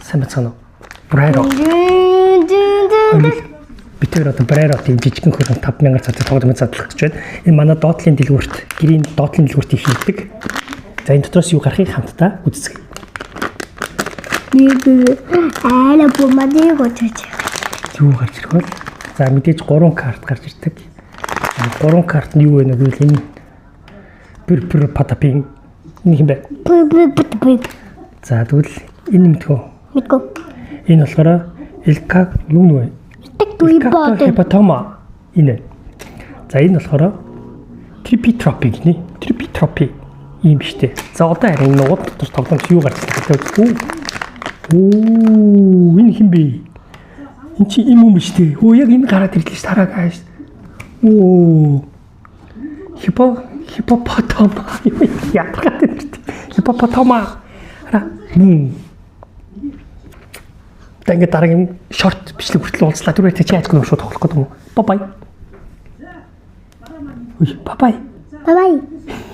Сайн байцгаана уу? Брайро. Дүн дүн дүн. Бид тэр одоо Брайро тийм жижигхэн хөрөнгө 5000 цацаг тоглоом задлах гэж байна. Энэ манай доотлын дэлгүүрт, гэрийн доотлын дэлгүүрт их хийдэг. За, энэ дотроос юу гарахыг хамтдаа үзцгээе. Нэг аала бумадыг очиж. Юу гарч ирэх вэ? За, мэдээж 3 карт гарч ирдэг. 3 карт нь юу вэ гэвэл энэ пүр пүр патапин энэ юм бэ? Пү пү пү пү. За, тэгвэл энэ мэдхүү. Мэдгүй. Энэ болохоор Элка юу нү вэ? Тэг дүй бод. Хепатома энэ. За, энэ болохоор трипитропи гинэ. Трипитропи ийм биш үү? За, одоо харин энэ нугууд дотор тоглоомч юу гарч ирэх вэ? Оо, энэ хэн бэ? Энэ чи юм юм биш үү? Өө, яг энэ гараад ирлээ ш, тараа gaаш. Оо. Хиппопотама юу яаргаад ирд. Хиппопотама. Хара. Мм. Та ингээд дараагийн short бичлэг хүртэл уулзлаа. Түр чи яач гэнэ, шууд тоглох гэдэг юм уу? Bye bye. Үгүй, bye bye. Bye bye.